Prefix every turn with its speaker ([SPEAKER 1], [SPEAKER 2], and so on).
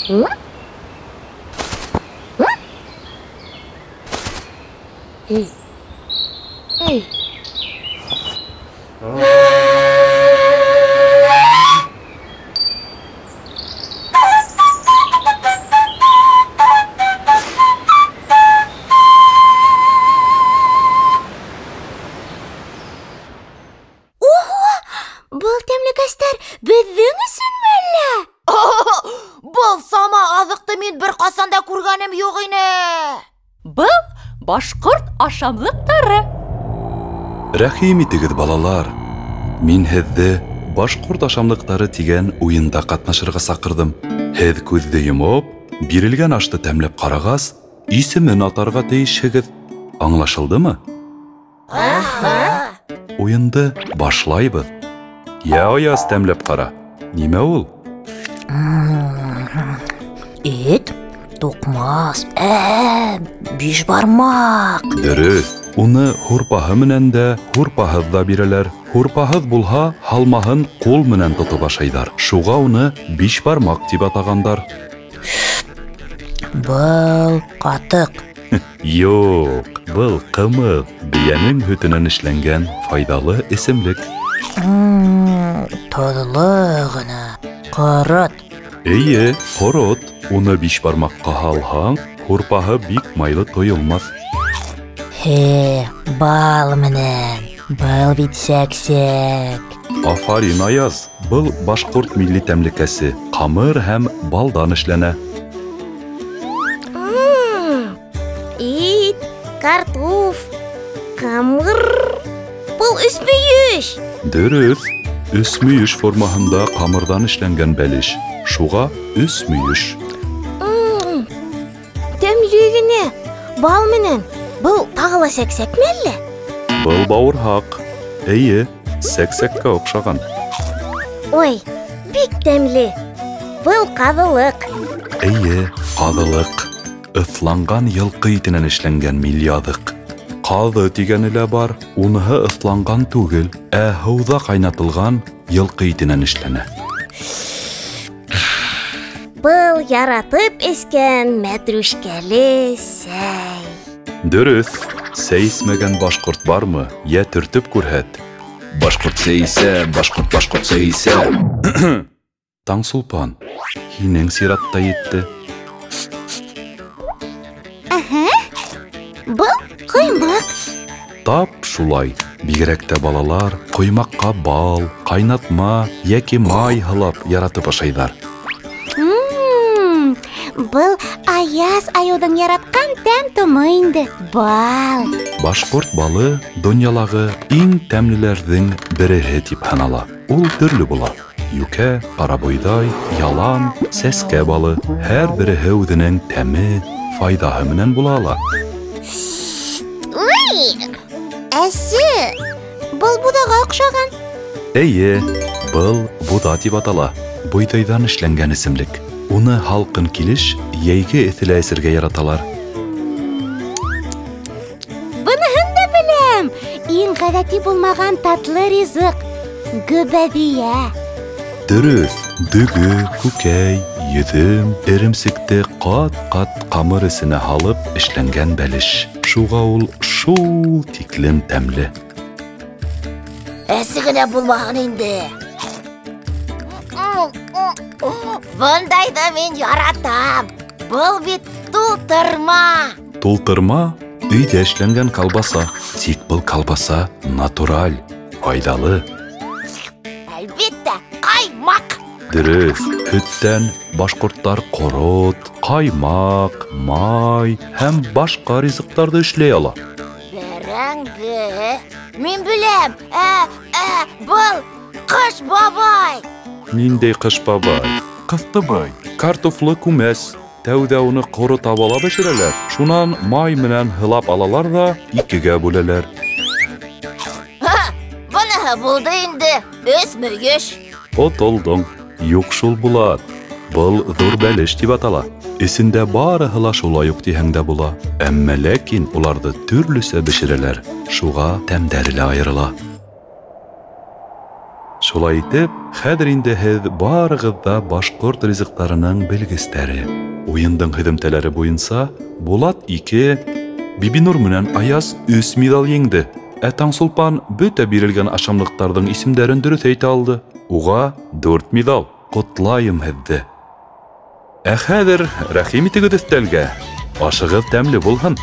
[SPEAKER 1] Был тәмлекәстәр беҙҙең өсөнмө әллә?
[SPEAKER 2] Был сама аҙыҡты мин бер ҡасан да күргәнем юҡ ине.
[SPEAKER 3] Был башҡорт ашамлыҡтары.
[SPEAKER 4] Рәхим итегеҙ, балалар. Мин һеҙҙе башҡорт ашамлыҡтары тигән уйында ҡатнашырға саҡырҙым. Һеҙ күҙҙе йомоп, бирелгән ашты тәмләп ҡарағас, исемен атарға тейешһегеҙ. Аңлашылдымы?
[SPEAKER 2] Аһа.
[SPEAKER 4] Уйынды башлайбыҙ. Йә, Аяз, тәмләп ҡара. Нимә ул?
[SPEAKER 2] Ит, туҡмас, бишбармаҡ.
[SPEAKER 4] Дөрөҫ. Уны һурпаһы менән дә, һурпаһыҙ ҙа бирәләр. Һурпаһыҙ булһа, һалмаһын ҡул менән тотоп ашайҙар. Шуға уны бишбармаҡ тип атағандар.
[SPEAKER 2] Был ҡатыҡ.
[SPEAKER 4] Юҡ, был ҡымыҙ. Бейәнең һөтөнән эшләнгән файҙалы эсемлек.
[SPEAKER 2] Тоҙло ғына. Ҡорот.
[SPEAKER 4] Эйе, ҡорот. Уны бишбармаҡҡа һалһаң, һурпаһы бик майлы тойолмаҫ.
[SPEAKER 2] Һе, бал менән. Был бит сәксәк.
[SPEAKER 4] Афарин, Аяз. Был башҡорт милли тәмлекәсе. Ҡамыр һәм балдан эшләнә.
[SPEAKER 1] Ит, картуф, ҡамыр. Был өсмөйөш.
[SPEAKER 4] Дөрөҫ. Өсмөйөш формаһында ҡамырҙан эшләнгән бәлеш. Шуға өсмөйөш.
[SPEAKER 1] Тәмле генә. Бал менән. Был тағы ла сәксәкме әллә?
[SPEAKER 4] Был бауырһаҡ. Эйе, сәксәккә оҡшаған.
[SPEAKER 1] Ой, бик тәмле. Был ҡаҙылыҡ.
[SPEAKER 4] Эйе, ҡаҙылыҡ. Ыҫланған йылҡы итенән эшләнгән милли аҙыҡ. Ҡаҙы тигәне лә бар, уныһы ыҫланған түгел, ә һыуҙа ҡайнатылған йылҡы итенән эшләнә.
[SPEAKER 1] Был яратып эскән мәтрүшкәле сәй.
[SPEAKER 4] Дөрөҫ, сәй эсмәгән башҡорт бармы? Йә төртөп күрһәт. Башҡорт сәй эсә, башҡорт, башҡорт сәй эсә. Таңсулпан, һинең сиратта етте.
[SPEAKER 1] Был ҡоймаҡ.
[SPEAKER 4] Тап шулай. Бигерәк тә балалар ҡоймаҡҡа бал, ҡайнатма йәки май һалап яратып ашайҙар.
[SPEAKER 1] Был Аяз айыуҙың яратҡан тәм-томы инде. Бал.
[SPEAKER 4] Башҡорт балы донъялағы иң тәмлеләрҙең береһе тип һанала. Ул төрлө була. Йүкә, ҡарабойҙай, ялан, сәскә балы. Һәр береһе үҙенең тәме, файҙаһы менән була ала.
[SPEAKER 1] Уй! Әсе! Был буҙаға оҡшаған.
[SPEAKER 4] Эйе, был буҙа тип атала. Бойҙайҙан эшләнгән эсемлек. Уны һалҡын килеш йәйге эҫелә эсергә яраталар.
[SPEAKER 1] Быныһын да беләм. Иң ғәҙәти булмаған татлы ризыҡ гөбәҙиә.
[SPEAKER 4] Дөрөҫ, дөгө, күкәй, йөҙөм, эремсекте ҡат-ҡат ҡамыр эсенә һалып эшләнгән бәлеш. Шуға ул шул тиклем тәмле.
[SPEAKER 2] Әсе генә булмаһын инде. Бындайҙы мин яратам. Был бит тултырма.
[SPEAKER 4] Тултырма өйҙә эшләнгән колбаса. Тик был колбаса натураль, файҙалы.
[SPEAKER 2] Әлбиттә, ҡаймаҡ.
[SPEAKER 4] Дөрөҫ, һөттән башҡорттар ҡорот, ҡаймаҡ, май һәм башҡа ризыҡтарҙы эшләй ала.
[SPEAKER 2] Бәрәңге. Мин беләм. Был Ҡыш бабай.
[SPEAKER 4] Ниндәй Ҡыш бабай? Ҡыҫтыбай. Картофлы күмәс. Тәүҙә уны ҡоро табала бешерәләр. Шунан май менән һылап алалар ҙа икегә бүләләр.
[SPEAKER 2] Быныһы булды инде. Өс мөйөш.
[SPEAKER 4] Отолдоң. Юҡ шул, Булат. Был ҙур бәлеш тип атала. Эсендә барыһы ла шулай уҡ тиһәң дә була. Әммә ләкин уларҙы төрлөсә бешерәләр. Шуға тәмдәре лә айырыла. Шулай итеп, хәҙер инде һеҙ барығыҙ ҙа башҡорт ризыҡтарының белгестәре. Уйындың һөҙөмтәләре буйынса Булат 2, Бибинур менән Аяз 3 миҙал еңде. Ә Таңсулпан бөтә бирелгән ашамлыҡтарҙың исемдәрен дөрөҫ әйтә алды. Уға 4 миҙал. Ҡотлайым һеҙҙе. Ә хәҙер рәхим итегеҙ өҫтәлгә. Ашығыҙ тәмле булһын.